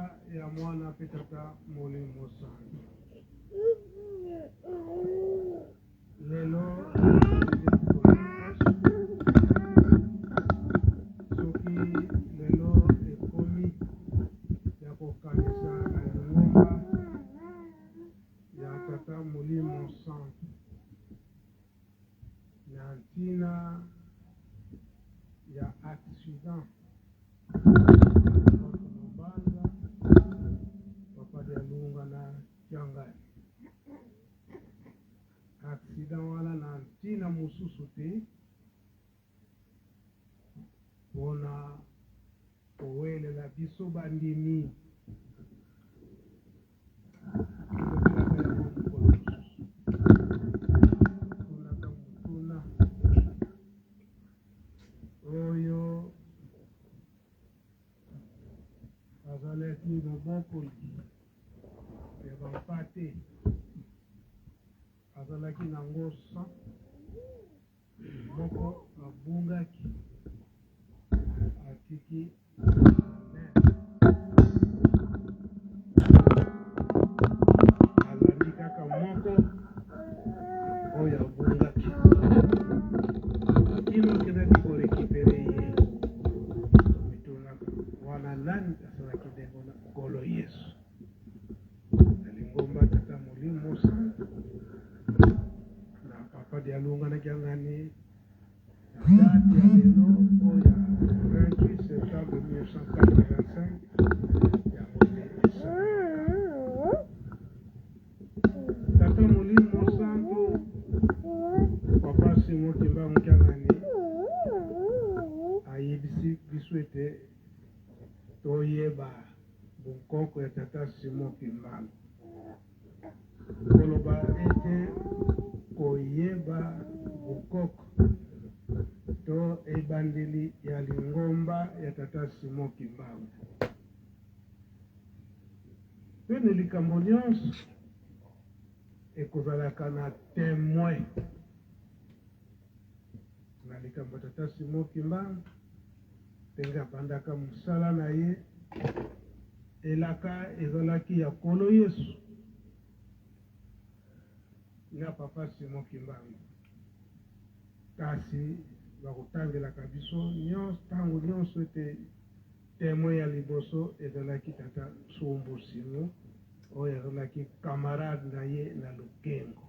Tata, ya Mwana mpe Tata Molimo Santu. Lelo soki lelo ekomi ya kokanisa na lingomba ya Tata Molimo Santu na ntina ya accident Mabanza Papa Dialunga na Kiangani. Accident wana na ntina mosusu te mpona kowelela biso bandimi. Tolobelaka yango mokolo mosusu. Tunaka motuna oyo azalaki mobokoli ya bampate, azalaki na ngo 100, moko abungaki, atiki alandi kaka moko oyo abungaki kino akendaki korekipere ye. Mitunaka wana nani asalaki ndenge na Nkolo Yesu na lingomba Tata Molimo Santu na Papa Dialunga na Kiangani. Na date ya lelo oyo ya 28 septembre 1985, yango nde esalemaka. Tata Molimo Santu, Papa Simon Kimbangu Kiangani ayebisi biso ete toyeba bonkoko ya Tata Simon Kimbangu. Koloba ete koyeba bokoko to ebandeli ya lingomba ya Tata Simon Kimbangu mpe na likambo nyonso ekozalaka na temoin na likambo ya Tata Simon Kimbangu ndenge abandaka mosala na ye. Elaka ezalaki ya Nkolo Yesu na Papa Simon Kimbangu, kasi bakotangelaka biso nyonso ntango nyonso ete temoin ya liboso ezalaki Tata Nsumbu Simon oyo azalaki camarade na ye na Lukengo.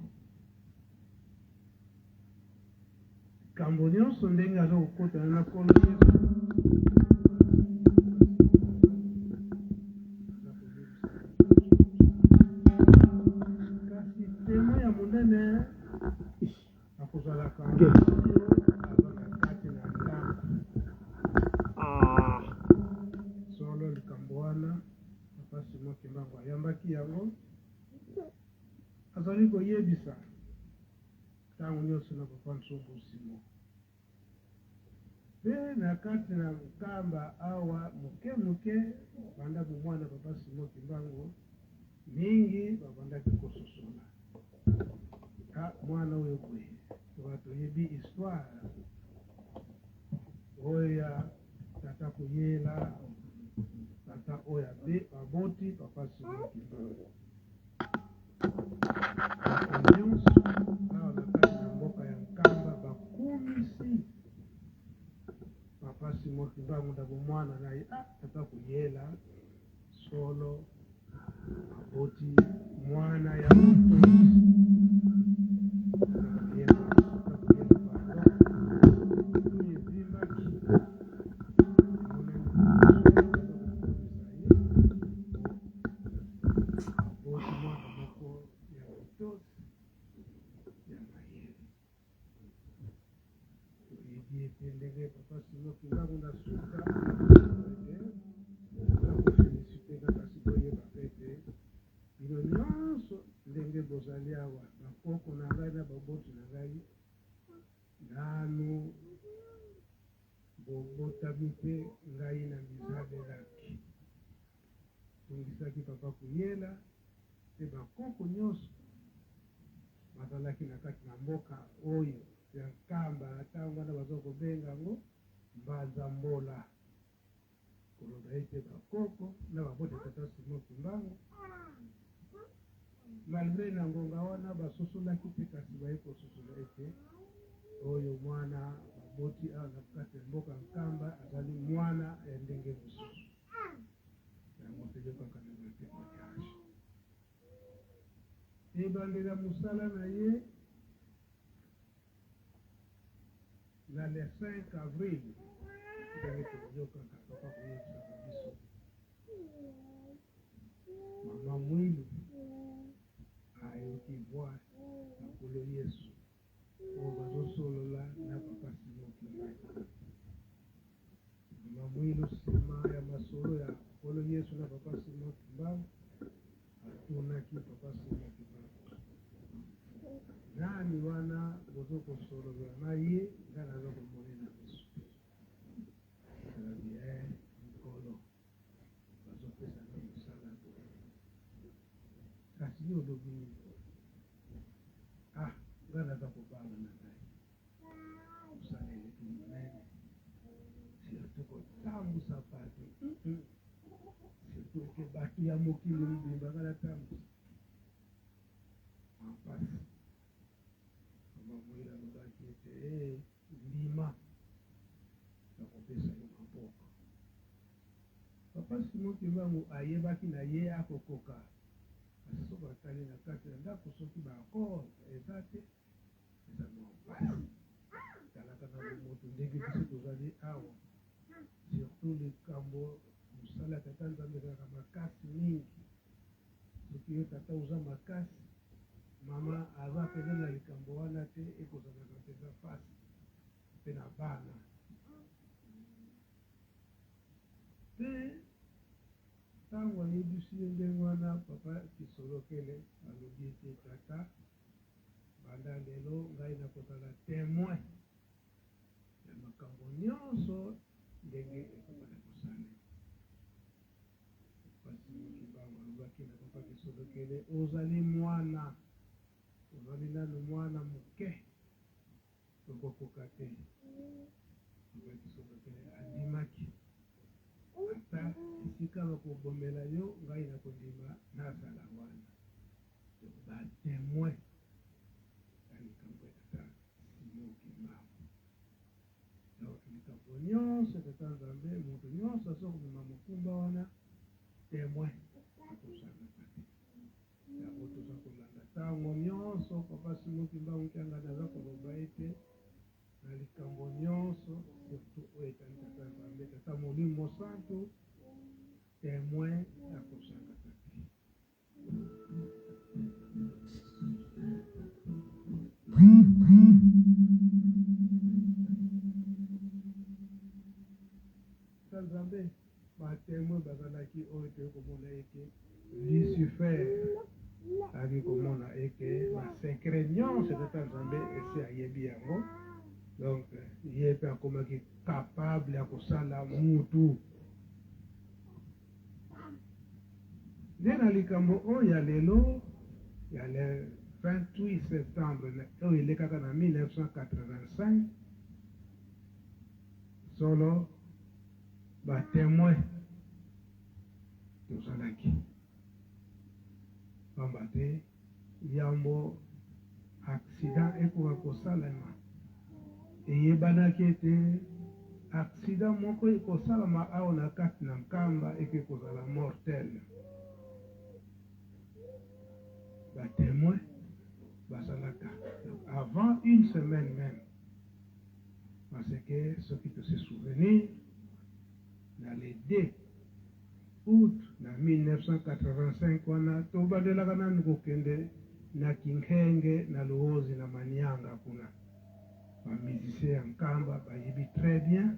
Likambo nyonso ndenge aza kokotana na Nkolo Yesu, kasi temoin ya monene akozalaka oyo aza na kati na ndako. Solo likambo wana Papa Simon Kimbangu ayambaki yango, azali koyebisa Ntango nyonso na Papa Nsombo Simon. Mpe na kati na Nkamba awa moke moke, banda bomwana Papa Simon Kimbangu, mingi babandaki kososola ah, mwana oyo boye toka toyebi histoire oyo ya tata koyela tata oyo abe aboti Papa Simon Kimbangu. Bato nyonso awa na kati na mboka ya Nkamba bakumisi Papa Simon Kimbangu na bomwana na ye. Ah, tata Kuyela solo aboti mwana ya motosi. Tata Kuyela, tata Kuyela, pardon, oyo evimbaki emonani solo baza kokumisa ye. Aboti mwana moko ya botosi, ya mayele. Toyebi ete ndenge Papa Simon Kimbangu na suka ete aza kofelisite nga, kasi boyeba mpe ete bino nyonso ndenge bozali awa, bakoko na ngai na baboti na ngai, nanu bobotami te, ngai na mizalelaki. Tungisaki Papa Kuyela mpe ba koko nionso bazalaki na kati na mboka oyo ya Nkamba na tango wana baza kobenga yango Mbanza Mbola. Koloba ete bakoko na baboti ya tata Simon Kimbangu, malgre na ngonga wana basosolaki te, kasi baye kososola ete oyo mwana baboti awa na kati ya mboka Nkamba azali mwana ya ndenge mosusu. Yango toyokaka na ba temoignage. Ebandela mosala na ye na le 5 avril, ndenge toyokaka papa koyebisaka biso, mama Mwilu ayoki voix ya Nkolo Yesu oyo bazosolola na papa Simon Kimbangu. Mama Mwilu, nsima ya masolo ya Nkolo Yesu na papa Simon Kimbangu, atunaki papa Simon Kimbangu, Nani wana bozo kosolola na ye, nga naza komona ye na misu te? Alobi, Eh, Nkolo, bazopesa nga mosala boye. Kasi yo olobi nini? Ah, nga naza kobanga na ngai. Mosala eleki monene, surtout kotambusa bato, surtout eke bato ya mokili mobimba nga natambusa. Mwa mpasi. Mama Mwila alobaki ete, Ee, ndima, nakopesa yo maboko. Papa Simon Kimbangu ayebaki na ye akokoka, kasi soki atali na kati ya ndako soki ba accord eza te, eza mwa mpasi. Talaka na bomoto ndenge biso tozali awa, surtout likambo mosala ya Tata Nzambe ezalaka makasi mingi. Soki yo tata oza makasi, mama aza mpenza na likambo wana te, ekozalaka mpenza mpasi mpe na bana. Mpe ntango ayebisi ye ndenge wana, papa Kisolokele alobi ete, Tata, banda lelo ngai nakozala temoin ya makambo nyonso ndenge ekobanda kosalema. Papa Simon Kimbangu alobaki na papa Kisolokele, ozali mwana, ozali nanu mwana moke, okokoka te. Papa Kisolokele andimaki, ata esika bakobomela yo, ngai nakondima nazala wana. Donc ba temoins ya likambo ya tata Simon Kimbangu. Donc likambo nyonso Tata Nzambe, moto nyonso aza komema mokumba wana, temoin akozangaka te. Yango toza kolanda ntango nyonso Papa Simon Kimbangu Kiangani aza koloba ete na likambo nyonso surtout oyo etali Tata Nzambe, Tata Molimo Santu, temoin akozangaka te. Nzambe, ba temoin bazalaki oyo toyei komona ete Lucifer ayaki komona ete ba secret nyonso Tata Nzambe esi ayebi yango, donc ye mpe akomaki capable ya kosala mutu. Nde na likambo oyo ya lelo ya le 28 septembre oyo elekaka na 1985, solo ba temoins tozalaki, pamba te yambo accident ekoka kosalema, eyebanaki ete accident moko ekosalama awa na kati na Nkamba eke kozala mortel. Ba temoins bazalaka donc avant une semaine meme, parce que soki to se souvenir na le 2 Aout na 1985 wana tobandelaka nanu kokende na Kinkenge na Luozi na Manianga kuna ba musiciens ya Nkamba bayebi très bien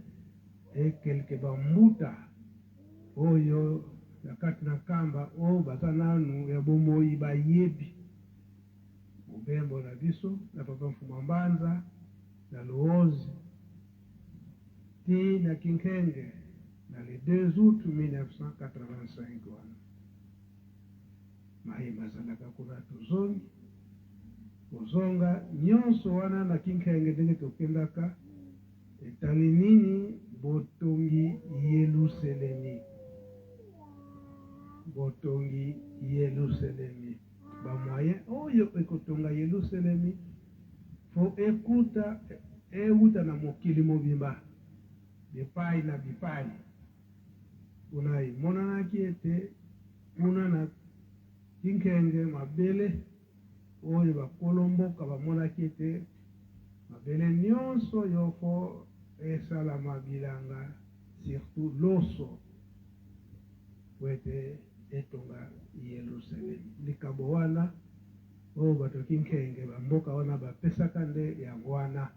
et quelques ba mbuta oyo na kati na Nkamba oyo baza nanu ya bomoyi bayebi mobembo na biso na papa Mfuma Mbanza na Luozi ti na Kinkenge na le 2 aout 1985 wana maye mazalaka kuna tozongi kozonga nyonso wana na Kinkenge ndenge tokendaka etali nini. Botongi Yeluselemi. Botongi Yeluselemi. Ba moyens oyo ekotonga Yeluselemi faut ekuta, ewuta na mokili mobimba, bipai na bipai. Kuna emonanaki ete kuna na Kinkenge mabele oyo bakolo mboka bamonaki ete mabele nionso oyo faut esalama bilanga surtout loso po ete etonga Yelusalemi. Likabo wana oyo bato ya Kinkenge ba mboka wana bapesaka nde yango wana.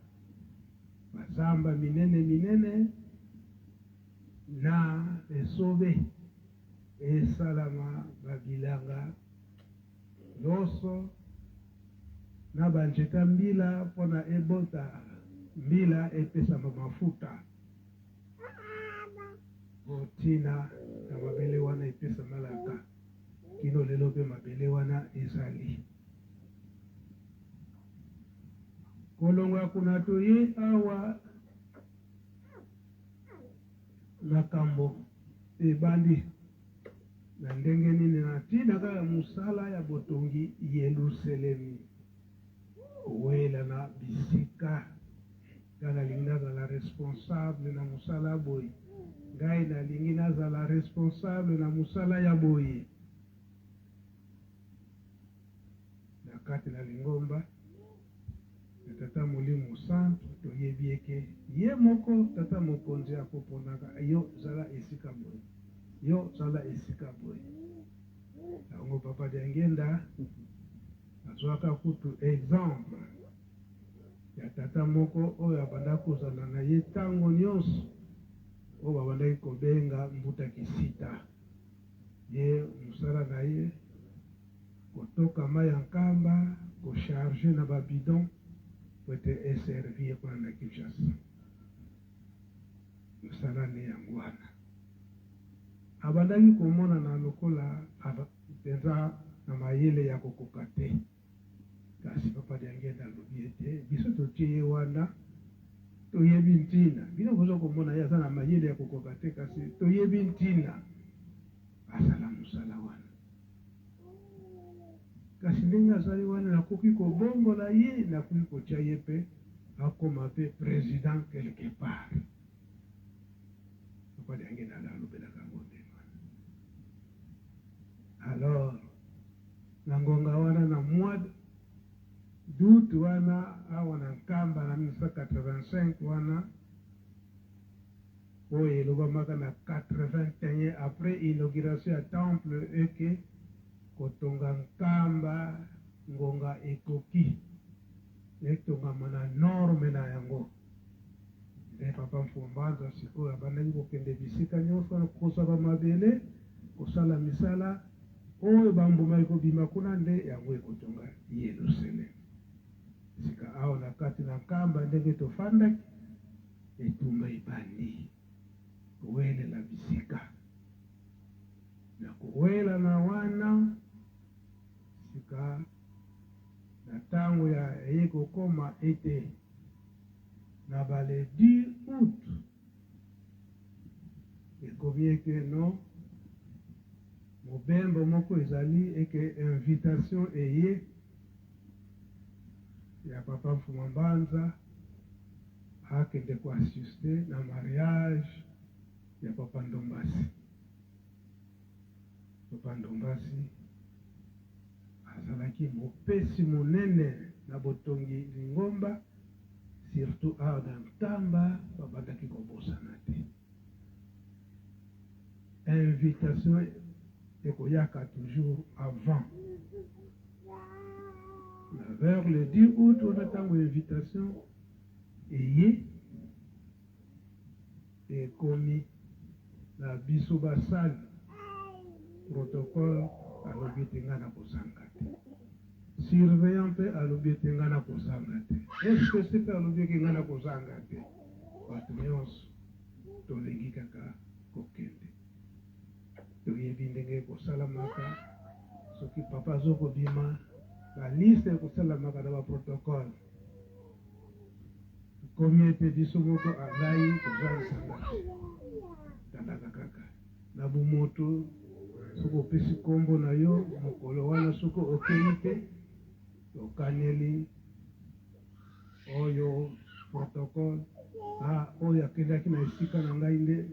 Ba zamba minene minene na esobe esalama ba bilanga loso na ba nzeta mbila pona ebota mbila epesama mafuta po tina na mabele wana epesamalaka kino lelo pe mabele wana ezali kolongwa kuna toye awa Makambo ebandi na ndenge nini na ntina kaka ya mosala ya botongi Yeluselemi? Kowelana bisika. Ngai nalingi nazala responsable na mosala boye. Ngai nalingi nazala responsable na mosala ya boye. Na kati na lingomba ya Tata Molimo Santu, toyebi eke Ye moko Tata Mokonzi akoponaka yo zala esika boye, yo zala esika boye. Yango Papa Diangienda azwaka kutu exemple ya tata moko oyo abanda kozala na ye tango nionso, oyo babandaki kobenga Mbuta Kisita. Ye mosala na ye kotoka mayi ya Nkamba, ko charger na ba bidons po ete e servir kuna na Kinshasa. Mosala ne yango wana. Abandaki komonana lokola azali mpenza na mayele ya kokoka te. Kasi Papa Diangienda alobi ete biso totie ye wana toyebi ntina. Bino bozo komona ye aza na mayele ya kokoka te, kasi toyebi ntina asala mosala wana. Kasi ndenge azali wana, nakoki kobongola ye, nakoki kotia ye pe akoma pe president quelque part. Papa Diangienda alobelaka yango ndenge wana. Alors na ngonga wana na mois d'aout wana awa na Nkamba na 1985 wana oyo elobamaka na 81 après inauguration ya temple eke kotonga Nkamba ngonga ekoki etongama na norme na yango. Nde Papa Mfumbanza sikoyo abandaki kokende bisika nionso kozwa ba mabele, kosala misala oyo ba mbuma ekobima kuna nde yango ekotonga Yeluseleme. Sika awa na kati na Nkamba ndenge tofandaki, etumba ebandi kowelela bisika. Na kowelana wana sika na tango ya eye kokoma ete na ba le 10 aout ekomi eke no mobembo moko ezali eke invitation eye ya papa Mfuma Mbanza akende ko assister na mariage ya papa Ndombasi. Papa Ndombasi azalaki mopesi monene na botongi lingomba surtout awa na Nkamba babandaki kobosana te. Invitation ekoyaka toujours avant na vers le 10 aout wana tango invitation eye Ekomi na biso basali protocole alobi ete ngai nakozanga te. Surveillant mpe alobi ete ngai nakozanga te. SPC mpe alobi eke ngai nakozanga te. Bato nyonso tolingi kaka kokende. Toyebi ndenge ekosalamaka soki papa azokobima, ba liste ekosalamaka na ba protocole. Ekomi ete biso moko a ngai kozangisa nga te. Talaka kaka na bomoto soki opesi kombo na yo mokolo wana soki okeyi te tokaneli oyo protocole ah oyo akendaki na esika na ngai nde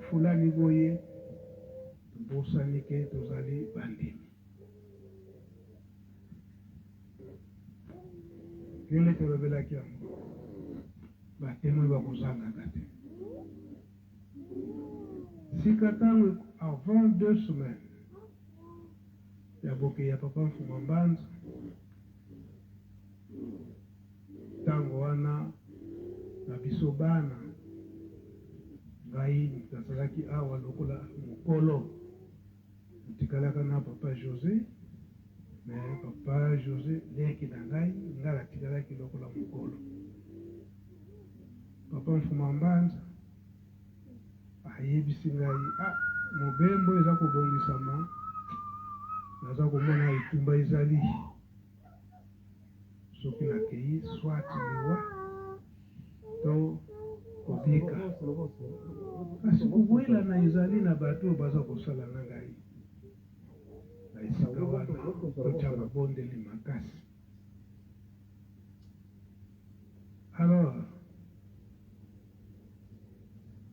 fulani boye tobosani ke tozali bandimi. Ndenge tolobelaki yango, ba temoins bakozangaka te. Sika tango avant 2 semaines ya bokeyi ya papa Mfuma Mbanza, tango wana na biso bana, ngai nazalaki awa lokola mokolo, natikalaka na papa Jose, mais papa Jose leki na ngai, ngai natikalaki lokola mokolo. Papa Mfuma Mbanza ayebisi ngai: "Ah, mobembo eza kobongisama, naza komona etumba ezali. Soki nakei, soit liwa to kobika, kasi kowelana ezali na bato oyo baza kosala na ngai na esika wana. Totya mabondeli makasi." Alors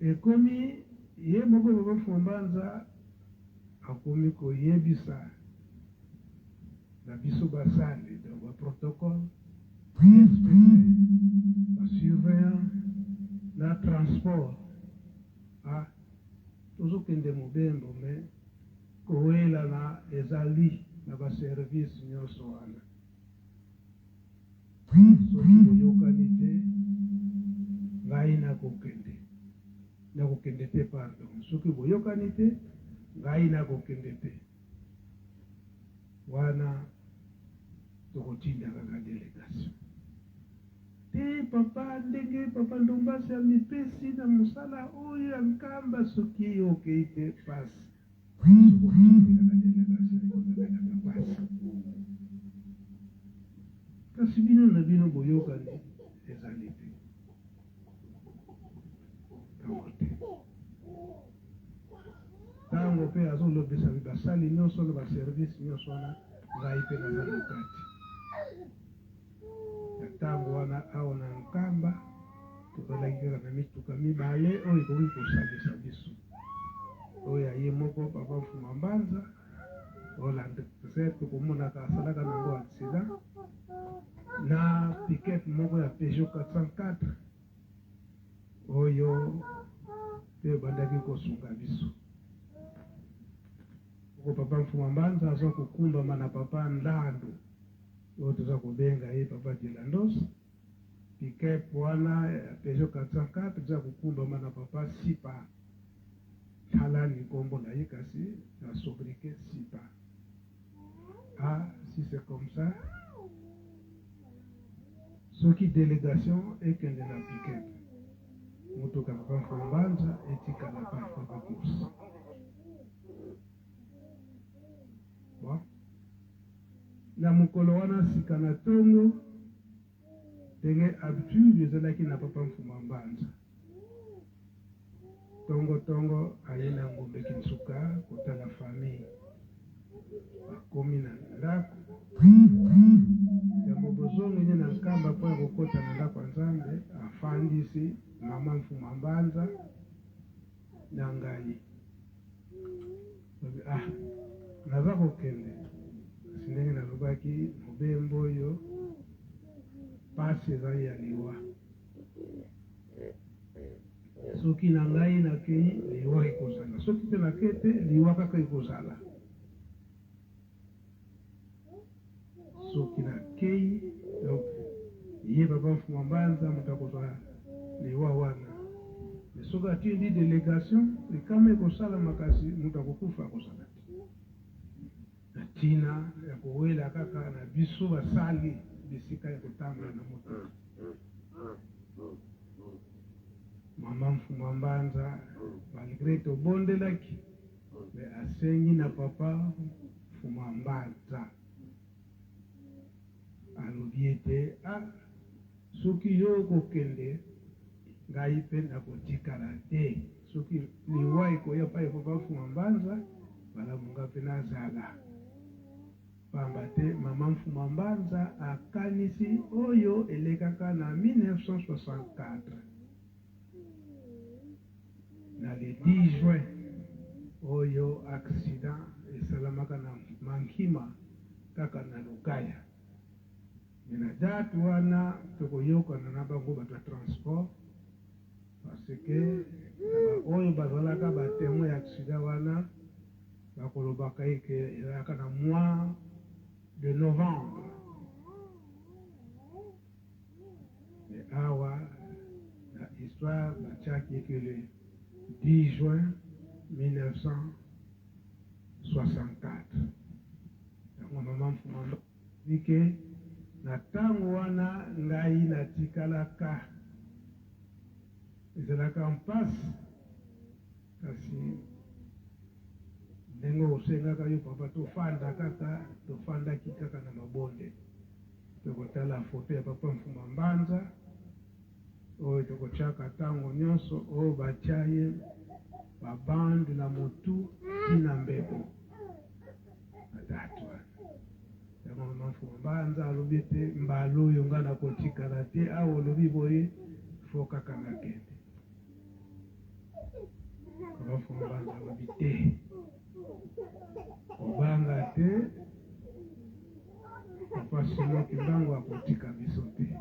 ekomi ye moko papa Mfuma Mbanza akomi koyebisa na biso basali, donc ba protocole, inspecteur, ba surveillant na transport: "Ah, tozokende mobembo, mais kowelana ezali na ba service nyonso wana. Soki boyokani te, ngai nakokende te. Pardon, soki boyokani te, ngai nakokende te. Wana tokotinda kaka délégation te." Papa, ndenge papa Ndombasi amipesi na mosala oyo ya Nkamba, soki okei te, pasi. Soki otindi kaka délégation, ekozala kaka pasi. Kasi bino na bino boyokani ezali te, yango te. Ntango mpe azolobisa basali nyonso na ba service nyonso wana, ngai mpe naza na kati na ntango wana. Awa na Nkamba tozalaki kaka na mituka mibale oyo ekoki kosalisa biso: oyo ya ye moko papa Mfuma Mbanza, oyo Land Cruiser tokomonaka asalaka nango accident, na pick-up moko ya Peugeot 404 oyo mpe ebandaki kosunga biso. Oko papa Mfuma Mbanza aza kokumbama na papa Ndandu oyo toza kobenga ye papa Dilandos. Pick-up wana ya Peugeot 404 eza kokumbama na papa Sipa Talani, nkombo na ye kasi na sobriquet Sipa. Ah, si c'est comme ça, soki délégation ekende na pick-up, motuka papa Mfuma Mbanza etikala par voie de course. Bon, na mokolo wana sika na ntongo, ndenge habitude ezalaki na papa Mfuma Mbanza, ntongo-ntongo aye na Ngombe Kinsuka kotala famille. Akomi na ndako, yambo bozongi nde na Nkamba mpo ya kokɔta na ndako ya Nzambe, afandisi mama Mfuma Mbanza na ngai. Ah, naza kokende, kasi ndenge nalobaki, mobembo oyo pasi ezali ya liwa. Soki na ngai nakei, liwa ekozala. Soki mpe nakei te, liwa kaka ekozala. Soki nakei, donc ye papa Mfuma Mbanza moto akozwa liwa wana. Mais soki atindi délégation, likama ekosalama, kasi moto akokufa akozala te. Na ntina ya kowela kaka na biso basali bisika ya kotambola na motuka, mama Mfuma Mbanza, malgré tobondelaki, mais asengi na papa Mfuma Mbanza, alobi ete: "Ah, Soki yo okokende, ngai mpe nakotikala te. Soki liwa ekoya epai ya Papa Mfuma Mbanza, malamu ngai mpe nazala. Pamba te Mama Mfuma Mbanza akanisi oyo elekaka na 1964, na le 10 juin, oyo accident esalamaka na Mankima kaka na Lukaya. Mais na date wana tokoyokana na bango bato ya transport parce que na ba oyo bazalaka ba temoins ya accident wana bakolobaka ye que ezalaka na mois de novembre. Mais awa na histoire batiaki que le 10 juin 1964 yango mama Mfuma Like, na tango wana ngai natikalaka, ezalaka mpasi, kasi ndenge osengaka yo papa tofanda kaka, tofandaki kaka na mabondeli. Tokotala foto ya papa Mfuma Mbanza oyo tokotiaka tango nyonso oyo batia ye ba bande na motu ti na mbebo. Batatu wana. Yango mama Mfumu Mbanza alobi ete mbala oyo nga nakotikala te, awa olobi boye fo kaka nakende. Mama Mfumu Mbanza alobi te, kobanga te, papa Simon Kimbangu akotika biso te.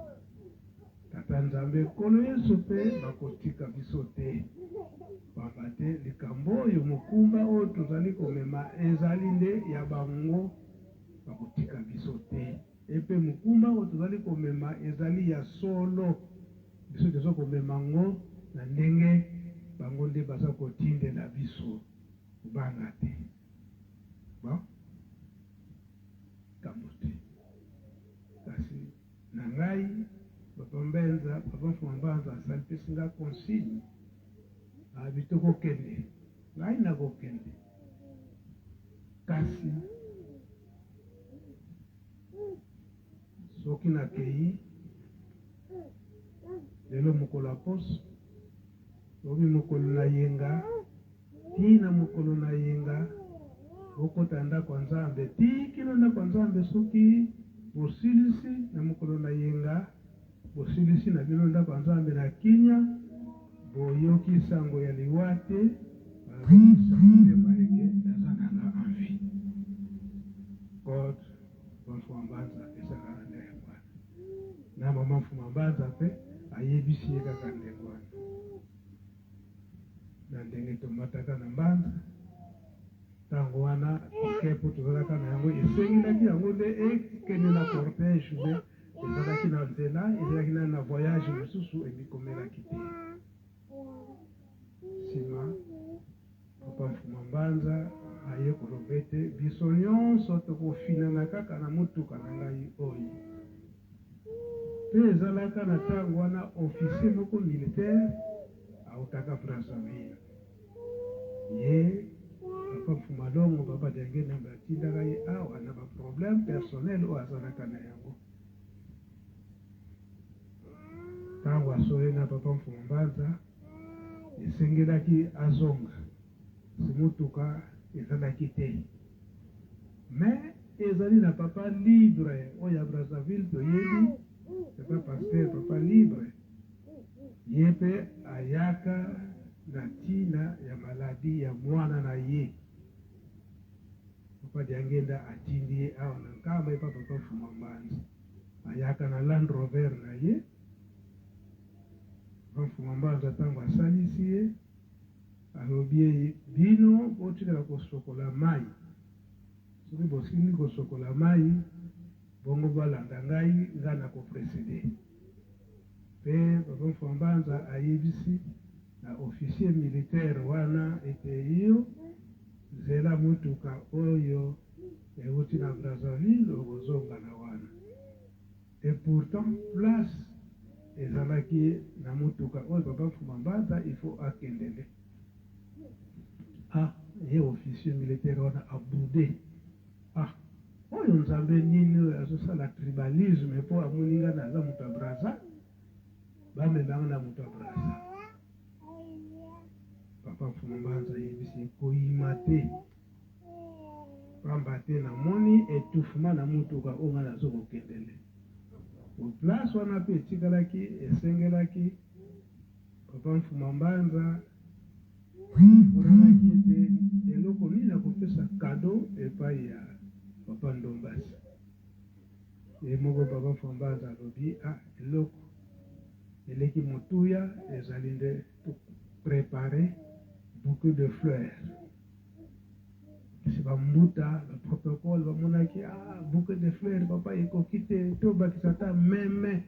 Tata Nzambe, Nkolo Yesu mpe bakotika biso te, pamba te likambo oyo, mokumba oyo tozali komema ezali nde ya bango, bakotika biso te. Mpe mokumba oyo tozali komema ezali ya solo, biso toza komema yango na ndenge bango nde baza kotindela biso. Kobanga te. Bon, likambo te. Kasi Na ngai papa Mbenza, papa Mfuma Mbanza asali pesi nga consigne abi tokokende, ngai nakokende kasi soki nakei lelo mokolo ya poso lobi mokolo na yenga Tii na mokolo na yenga, bokota ndako ya Nzambe tii kino ndako ya Nzambe. Soki bosilisi na mokolo na yenga, bosilisi na bino ndako ya Nzambe na kimia, boyoki sango ya liwa te, babongisa motema eke naza na nga en vie. God Papa Mfuma Mbanza apesaka nga nde yango wana. Na mama Mfuma Mbanza pe ayebisi ye kaka ndenge wana. Na ndenge tomataka na mbanza tango wana pikepo tozalaka na yango esengelaki yango nde ekende na cortège mais ezalaki na nzela ezalaki na na voyage mosusu emikomelaki te. Sima papa Mfuma Mbanza aye koloba ete biso nyonso tokofinana kaka na motuka na ngai oyo. Mpe ezalaka na tango wana officier moko militaire awutaka Brazzaville. Ye papa Mfuma Longo, papa Diangienda atindaka ye awa na ba problèmes personnels oyo azalaka na yango. Tango asololi na papa Mfuma Mbanza, esengelaki azonga, si motuka ezalaki te. Mais ezali na papa libre oyo ya Brazzaville toyebi papa pasteur papa libre ye pe ayaka na tina ya maladie ya muana na ye papa Diangenda atindi ye awa na Nkamba epa papa Mfuma Mbanza ayaka na Land Rover na ye papa Mfuma Mbanza tango asalisi ye Alobi eye, Bino botikala kosokola mai. Soki bosili kosokola mai, bongo bolanda ngai, ngai nako preceder. Mpe Papa Mfuambanza ayebisi na officier militaire wana ete yo zela motuka oyo ewuti na Brazzaville okozonga na wana. Et pourtant place ezalaki na mutuka oyo papa Mfuma Mbanza il faut akende nde. Ah ye officier militaire wana a boude. Ah oyo Nzambe nini oyo azosala tribalisme po amoni nga naza moto ya Brazza? Bamema nga na moto ya Brazza. Papa Mfumu Mbanza ayebisi ye koyima te, pamba te namoni etouffement na mutuka oyo nga nazo kokendele. Po place wana pe etikalaki esengelaki Papa Mfuma Mbanza emonanaki ete eloko nini akopesa cadeau epayi ya Papa Ndombasi. Ye moko Papa Mfuma Mbanza alobi ah eloko eleki motuya ezali nde to preparer bouquet de fleurs. Kasi ba mbuta ba protocole bamonaki ah bouquet de fleurs papa ekoki te tobakisa ata meme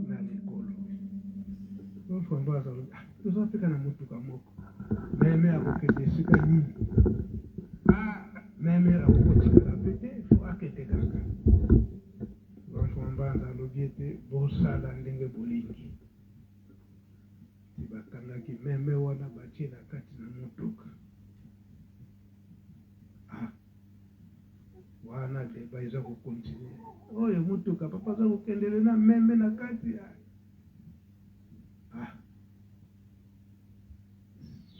na likolo. Framboise alobi ah toza mpe kaka na motuka moko meme akokende esika nini? Ah meme akokotikala mpe te fo akende kaka. Framboise alobi ete bosala ndenge bolingi. Ti bakangaki meme wana batie na kati na mutuka. Ah wana debat eza ko continuer. Oyo mutuka papa aza kokendele na meme na kati. Ah, ah.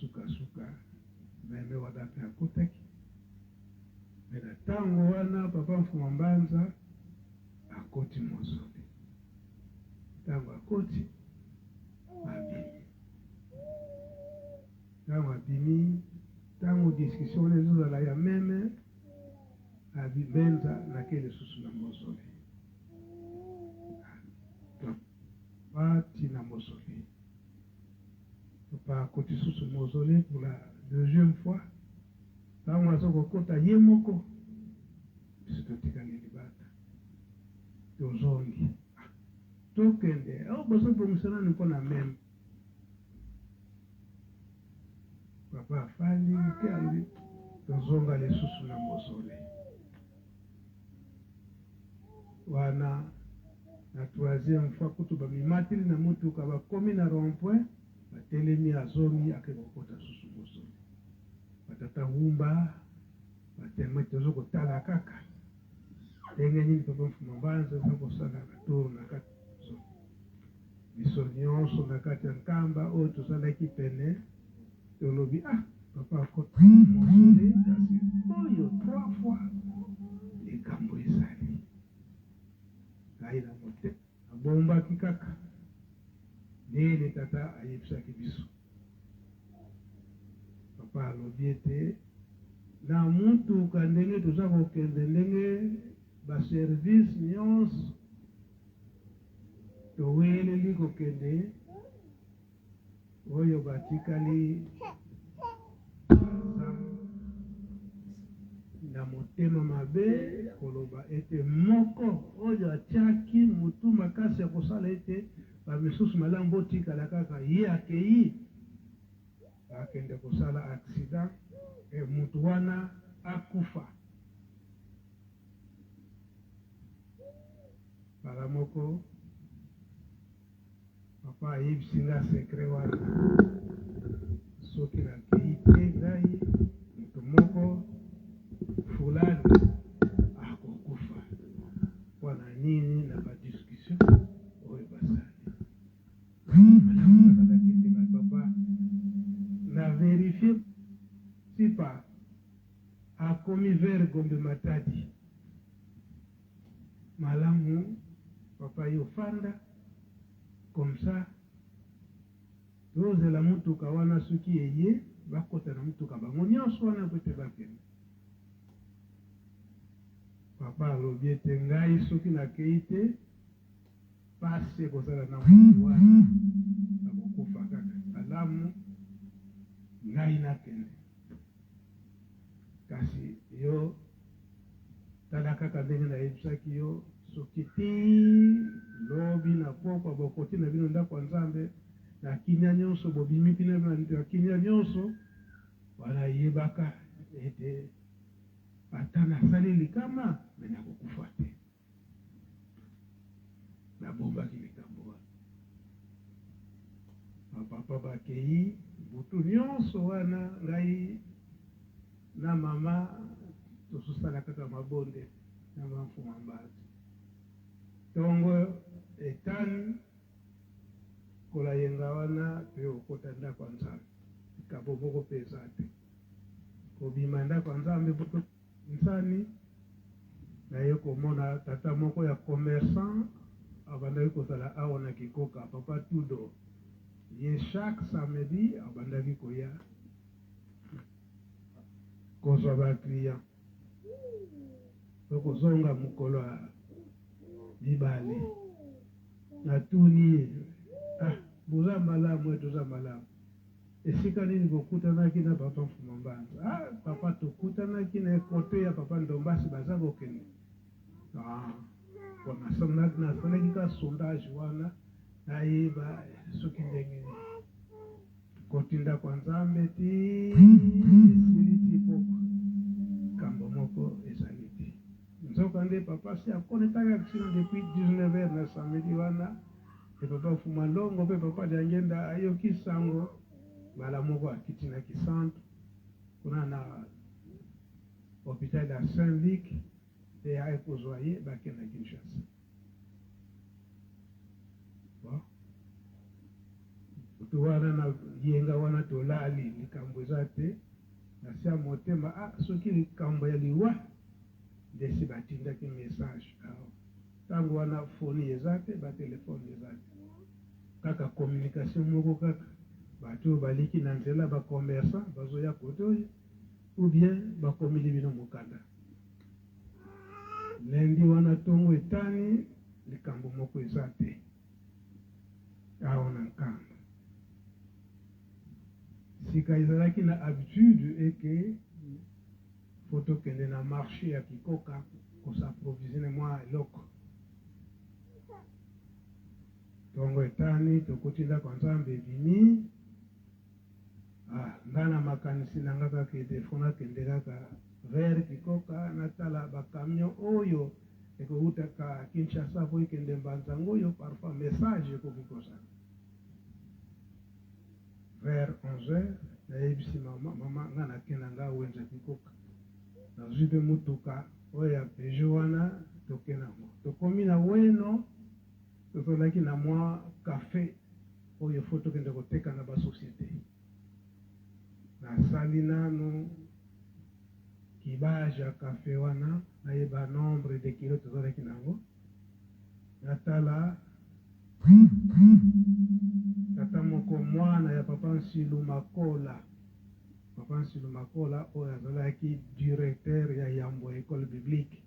Suka suka meme wana pe akotaki. Me na tango wana papa Mfuma Mbanza akoti mozole. Tango akoti abimi. Tango abimi, tango discussion wana ezozala ya meme, abi Mbenza nake lisusu na mausolee. Papa ti na mausolee. Papa akoti susu mausolee pour la deuxième fois. Tango azo kokota ye moko, biso totikali libanda. Tozongi. Ah, tokende. Oh, bozo bongisa nanu mpo na meme. Papa afandi moke alobi tozonga lisusu na mausolee. Wana na troisième fois kutu bamimateli na motuka bakomi na rond point batelemi azongi ake kokota susu mausolee. Batata wumba ba tozo kotala kaka ndenge nini papa Mfuma Mbanza aza kosala ba tour na kati biso nionso na kati ya Nkamba oyo tozalaki pene tolobi ah papa akota mausolee kasi oyo trois fois likambo ezali ngai na motema nabombaki kaka nini tata ayebisaki biso. Papa alobi ete na mutuka ndenge toza kokende ndenge ba service nionso toweleli kokende oyo batikali baza na motema mabe koloba ete moko oyo atiaki mutu makasi ya kosala ete Ba misusu malamu botikala kaka ye akeyi akende kosala accident et mutu wana akufa mbala moko papa ayebisi nga secret wana soki nakeyi te ngai mutu moko fulani akokufa pona nini na ba discussion oyo basali malamu kaka nakende ngai papa na verifie sipa akomi vers Gombe Matadi malamu papa yo fanda comme ça tozela mutuka wana soki eye bakota na mutuka bango nionso wana po ete bakende. Papa alobi ete ngai soki nakeyi te pasi ekozala na mutu wana akokufa kaka malamu ngai nakende kasi yo tala kaka ndenge nayebisaki yo soki ti lobi na pokwa bokoti na bino ndako ya Nzambe na kimia nionso bobimi kuna na kimia nionso wana yebaka ete Ata nasali likama, mais nakokufa te. Nabombaki likambo wana. Ba papa bakeyi, butu nionso wana ngai na mama tozosala kaka mabondeli na ma Mfuma Mbanza. Tongo etani. Mokolo ya yenga wana toye kokota ndako ya Nzambe, likambo moko mpe eza te. Kobima ndako ya Nzambe mpo nsani, naye komona tata moko ya commerçant abandaki kozala awa na Kikoka, papa Tudo. Ye chaque samedi abandaki koya kozwa ba client. Tokozonga mokolo ya mibale. Natuni ye, ah, boza malamu? E, toza malamu. Esika nini bokutanaki na papa Mfuma Mbanza? Ah, papa, tokutanaki na ekote ya papa Ndombasi, baza kokende. Ah, bon, nasalaki ka sondage wana, nayeba soki ndenge nini. Koti ndako ya Nzambe ti esili ti pokwa, likambo moko ezali te. Nzokande papa si akonetaki accident depuis 19 heures na samedi wana, e papa Fuma Longo mpe papa Diangenda ayoki sango mbala moko akiti na Kisantu kuna na hopital ya Saint-Luc mpe aye kozwa ye bakenda Kinshasa. Bon. Butu wana na yenga wana tolali, likambo eza te. Na se ya motema, ah, soki likambo ya liwa nde esi batindaki message awa. Tango wana foni eza te, ba telephone eza te. Kaka communication moko kaka bato oyo baliki na nzela, ba commerçant bazoya kote oyo, ou bien bakomeli bino mokanda. Lundi wana tongo etani, likambo moko eza te awa na Nkamba. Sika ezalaki na habitude eke fo tokende na marché ya Kikoka kos'approvisionner mwa eloko. Tongo etani, tokoti ndako ya Nzambe ebimi. Ah, nga na makanisi na nga kaka ete fo nakende kaka vers Kikoka, natala ba camion oyo ekowutaka Kinshasa po ekende Mbanza Ngoyo, parfois message ekoki kozala. Vers 11 heures, nayebisi mama, mama nga nake na nga wenze Kikoka. Nazwi pe mutuka oyo ya Peugeot wana, toke nango. Tokomi na Weno, tozalaki na mwa cafe oyo faut tokende koteka na ba societe. Nasali nanu kibage ya cafe wana, nayeba nombre de kilo tozalaki nango. Natala tata moko mwana ya papa Nsilu Makola, papa Nsilu Makola oyo azalaki directeur ya yambo ya ecole biblique.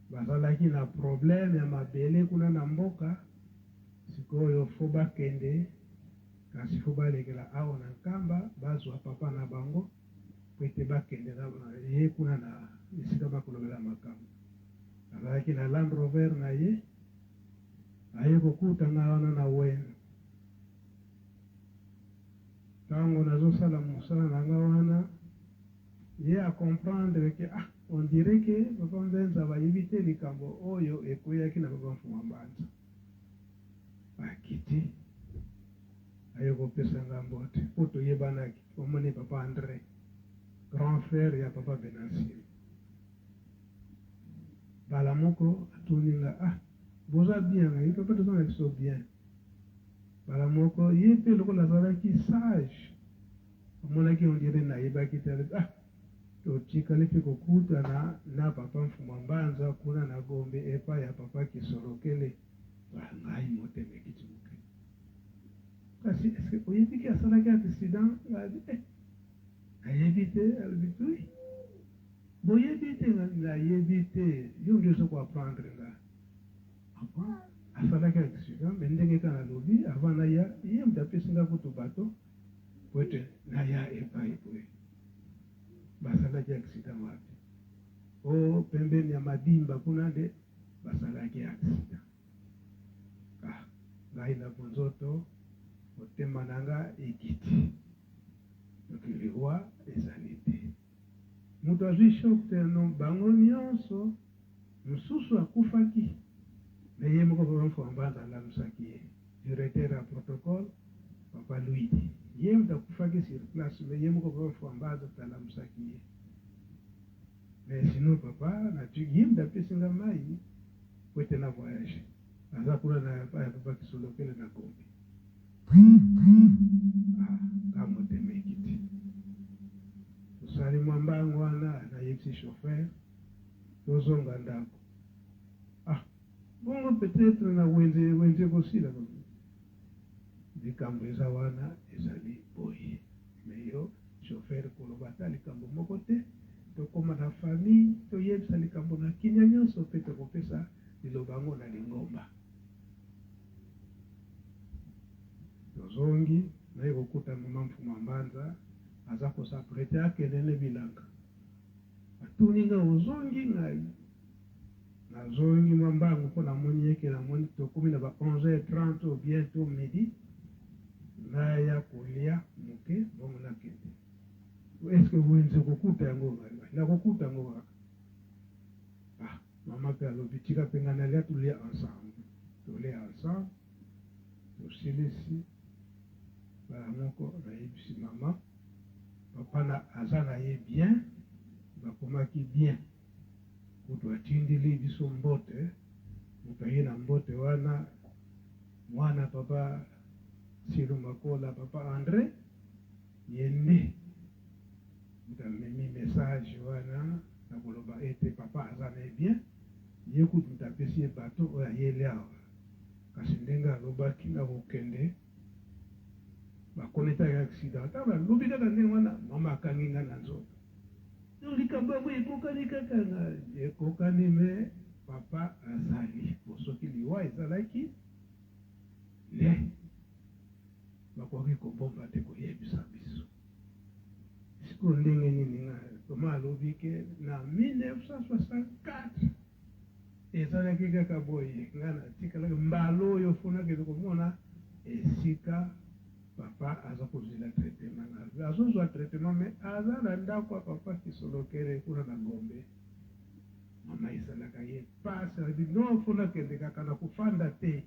Bazalaki na problème ya mabele kuna na mboka. Sikoyo faut bakende, kasi faut balekela awa na Nkamba, bazwa papa na bango po ete bakende na ye kuna na esika bakolobela makambo. Azalaki na Land Rover na ye, aye kokuta nga wana na wenze. Tango nazosala mosala na nga wana, ye a comprendre que ah, on dirait que papa Mbenza bayebi te likambo oyo ekweyaki na papa Mfuma Mbanza. Akiti, aye kopesa nga mbote po toyebanaki, omoni papa Andre, grand frère ya papa Venancio. Mbala moko atuni nga, ah, boza bien? Ngai, papa, toza na biso bien. Mbala moko ye pe lokola azalaki sage, amonaki on dirait nayebaki te, alobi, ah, totikali pe kokutana na papa Mfuma Mbanza kuna na Gombe epai ya papa Kisolokele. Ah, ngai motema ekiti moke. Kasi est-ce que oyebi ke asalaki accident? Ngai, eh, nayebi te. Alobi, oui, boyebi te? Nayebi te, yo nde ozo ko apprendre nga. Asalaki accident, mais ndenge kaka nalobi, avant naya, ye moto apesi nga kutu bato po ete naya epai boye. Basalaki accident wapi? O pembeni ya Madimba kuna nde basalaki accident. Ah, ngai na bonzoto, motema na nga ekiti. Donc liwa ezali te. Moto azwi choc te, non, bango nyonso mosusu akufaki. Mais ye moko papa Mfua Mbanza alamusaki ye. Directeur ya protocole papa Luidi. Ye moto akufaki sur place, mais ye moko papa Mfua Mbanza alamusaki ye. Mais sinon papa na ye moto apesi nga mayi po ete na voyage. Aza kuna na ya papa Kisolokele na Gombe. Ah, nga motema ekiti. Tosali mwa mbangu wana, nayebisi chauffeur tozonga ndako. Ah, bongo peut-etre na wenze, wenze ekosila. Likambo eza wana ezali boye. Mais yo chauffeur koloba ata likambo moko te, tokoma na famille toyebisa likambo na kimia nyonso pe tokopesa liloba yango na lingomba. Tozongi, naye kokuta mama Mfuma Mbanza aza ko s'appreter akende ne bilanga. Atuni nga ozongi? Ngai nazongi mwa mbangu mpo namoni ye ke namoni tokomi na ba 11h30 ou bientot midi, naya kolia moke bongo nakende. Est-ce que wenze okokuta yango? Ngai nakokuta yango kaka. Ah, mama pe alobi tika pe nga nalia tolia ensemble. Tolia ensemble, tosilisi mbala moko nayebisi mama papa na aza na ye bien, bakomaki bien kutu atindili biso mbote, moto aye na mbote wana mwana papa Silo Makola, papa Andre ye nde moto amemi message wana na koloba ete papa aza na ye bien, ye kutu moto apesi ye bateau oyo ayeli awa, kasi ndenge alobaki na kokende bakonetaki accident, tango alobi kaka ndenge wana mama akangi nga na nzoto, donc likambo yango ekokani kaka na ekokani mais papa azali po soki liwa ezalaki nde bakoki kobomba te koyebisa biso. Sikoyo ndenge nini nga Thomas alobi ke na 1964 ezalaki kaka boye, nga natikalaki mbala oyo fo nakende komona esika papa aza kozwela traitement. Azozwa traitement mais aza na ndako ya papa Kisolokele kuna na Gombe. Mama esalaka ye pasi, alobi non fo nakende kaka, nakofanda te.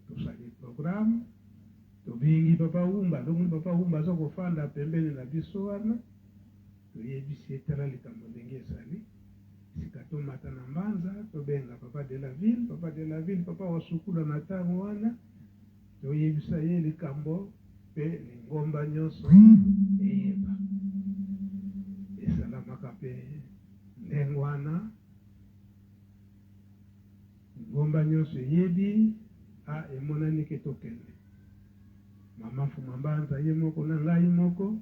Tosali programme, tobengi papa Wumba, tomoni papa Wumba aza kofanda pembeni na biso wana, toyebisi ye tala likambo ndenge ezali, sika tomata na Mbanza tobenga papa de la ville, papa de la ville, papa wa Sukula na tango wana, toyebisa ye likambo pe lingomba nionso eyeba. Esalamaka pe ndenge wana. Lingomba nionso eyebi, ah emonani ke tokende. Mama Mfuma Mbanza ye moko na ngai moko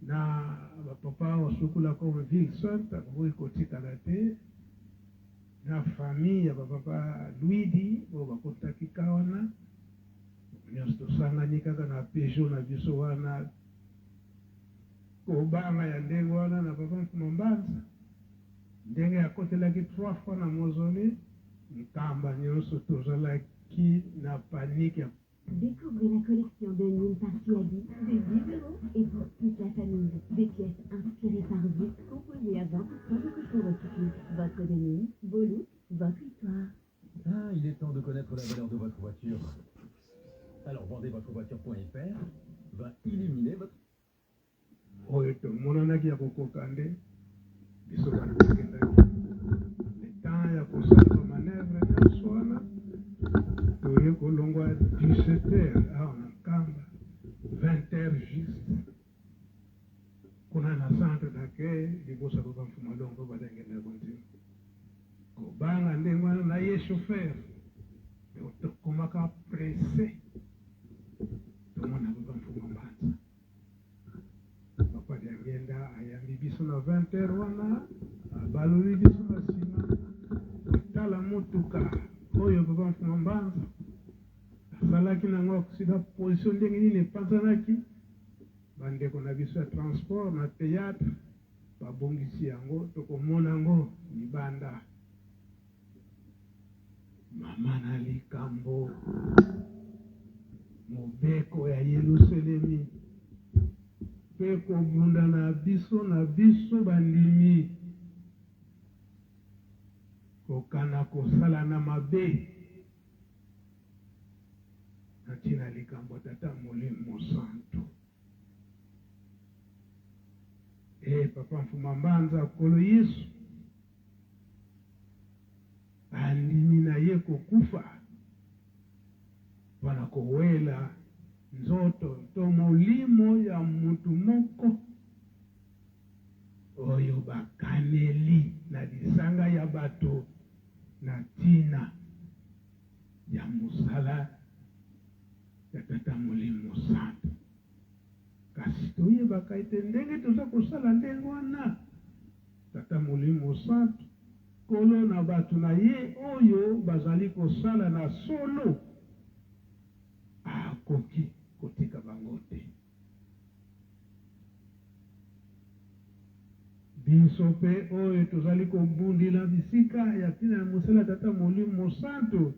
na ba papa Wasukula comme ville sainte akoki kotikala te na famille ya ba papa Luidi oyo bakotaki ka wana nionso tosangani kaka na Peugeot na biso wana kobanga ya ndenge wana na papa Mfuma Mbanza. Ndenge akotelaki trois fois na mausolee, Nkamba nionso tozalaki na panique ya. Découvrez la collection de Nîmes par Kiabi dès 10 euros et pour toute la famille. Des pièces inspirées par vous, composées à 20% de coton recyclé. Votre denim, vos looks, votre histoire. Ah, il est temps de connaître la valeur de votre voiture. Alors vendezvotrevoiture.fr va illuminer votre Oyo tomonanaki ya kokoka nde biso bato tokendaki. Le temps ya kosala ba manœuvres nionso wana, toye kolongwa 17 heures awa na Nkamba, 20 heures juste kuna na centre d'accueil liboso ya papa Mfuma Longo balengela kondima. Kobanga ndenge wana na ye chauffeur, donc tokomaka presse tomona papa Mfuma Mbanza. Papa Diangienda ayambi biso na 20 heures wana, abaloli biso na sima kotala mutuka oyo Papa Mfuma Mbanza asalaki nango accident, position ndenge nini epanzanaki. Bandeko na biso ya transport na theatre babongisi yango, tokomona yango libanda. Mama na likambo, mobeko ya Yeluselemi, mpe kobunda na biso na biso bandimi, kokana kosalana mabe na ntina ya likambo ya Tata Molimo Mosantu. Ee Papa Mfuma Mbanza, Nkolo Yesu Andimi na ye kokufa. Mpo na kowela nzoto to molimo ya mutu moko oyo bakaneli na lisanga ya bato na ntina ya mosala ya Tata Molimo Santu. Kasi toyebaka ete ndenge toza kosala ndenge wana, Tata Molimo Santu, Nkolo na bato na Ye oyo bazali kosala na solo, akoki kotika bango te. Biso mpe oyo tozali kobundela bisika ya ntina ya mosala ya Tata Molimo Mosantu,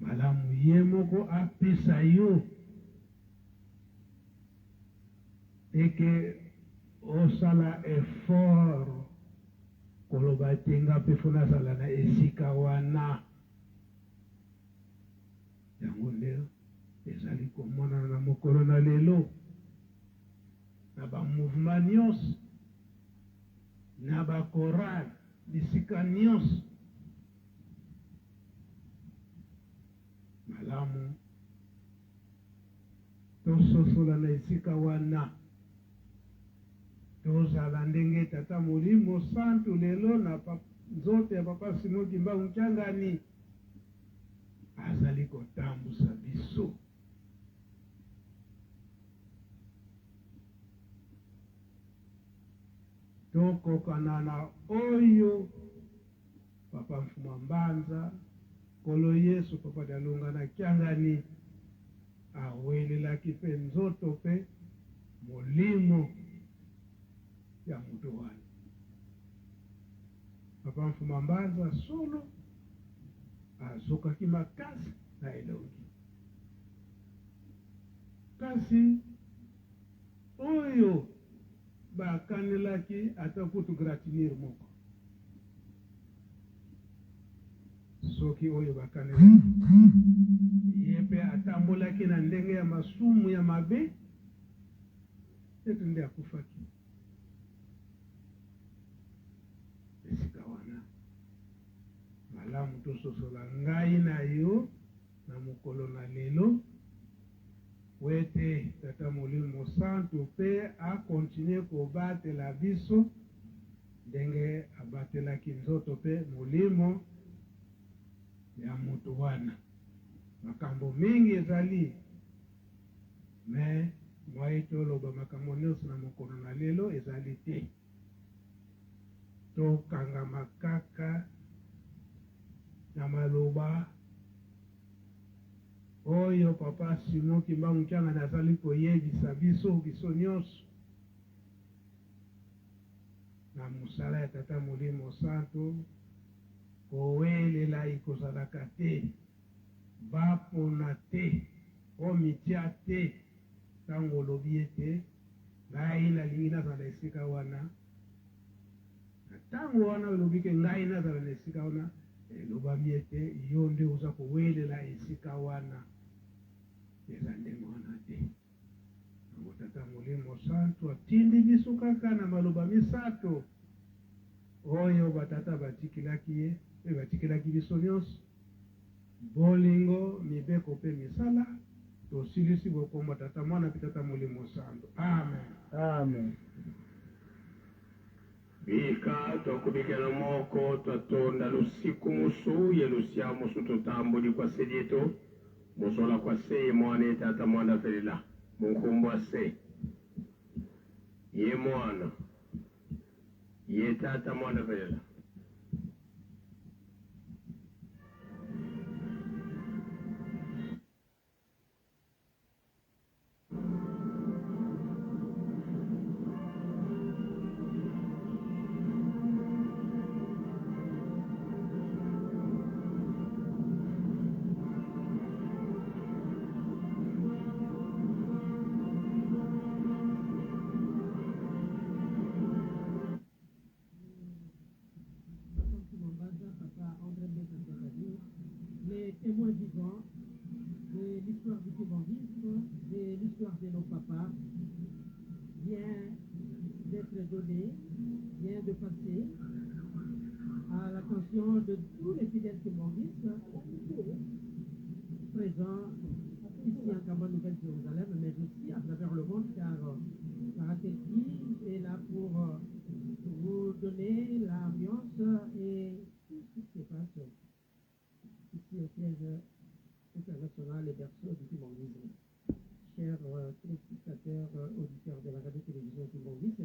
malamu Ye moko apesa yo eke osala effort koloba ete nga mpe fo nazala na esika wana. Yango nde ezali komonana na mokolo na lelo na ba mouvement nionso, na ba chorale, bisika nionso. Malamu tososola na esika wana, tozala ndenge Tata Molimo Santu lelo na nzoto ya Papa Simon Kimbangu Kiangani azali kotambusa biso. Tokokana na oyo Papa Mfumua Mbanza, Nkolo Yesu Papa Dialungana na Kiangani awelelaki mpe nzoto mpe molimo ya moto wana. Papa Mfumua Mbanza solo azokaki makasi na elongi. Kasi oyo bakanelaki ata kutu gratinure moko. Soki oyo bakanelaki ye mpe atambolaki na ndenge ya masumu ya mabe, ete nde akufaki esika wana. Malamu tososola ngai na yo na mokolo na lelo, po ete Tata Molimo Mosantu mpe a continuer kobatela biso ndenge abatelaki nzoto mpe molimo ya mutu wana. Makambo mingi ezali mais moyen toloba makambo nionso na mokolo na lelo ezali te. Tokangama kaka na maloba oyo Papa Simon Kimbangu Kiangani azali koyebisa biso, biso nionso na mosala ya Tata Molimo Santu, kowelela ekozalaka te, bapona te, omitia te tango olobi ete ngai nalingi nazala na esika wana. Na tango wana olobi ke ngai nazala na esika wana, elobami ete yo nde oza kowelela esika wana. Eza ndenge wana te. Yango Tata Molimo Santu atindi biso kaka na maloba misato oyo ba tata batikelaki ye mpe batikelaki biso nionso, bolingo, mibeko mpe misala. Tosilisi bokombo Tata, Mwana mpe Tata Molimo Santu. Amen. Amen. Bika twakubikela moko twatonda lusiku musu ye lusia musu tutambudi kwa se dietu musola kwa se ye mwana ye tata mwanda felela munkumbwa se ye mwana ye tata mwanda felela. Papa André c'est-à-dire les témoins vivants de l'histoire du kimbanguisme, de l'histoire de nos papas, vient d'être donné, vient de passer à l'attention de tous les fidèles kimbanguistes. Présents ici à Nkamba Nouvelle-Jérusalem, mais aussi à travers le monde, car la RATELKI est là pour vous donner l'ambiance et tout ce qui se passe ici au siège international et berceau du kimbanguisme. Chers téléspectateurs, auditeurs de la radio-télévision kimbanguiste,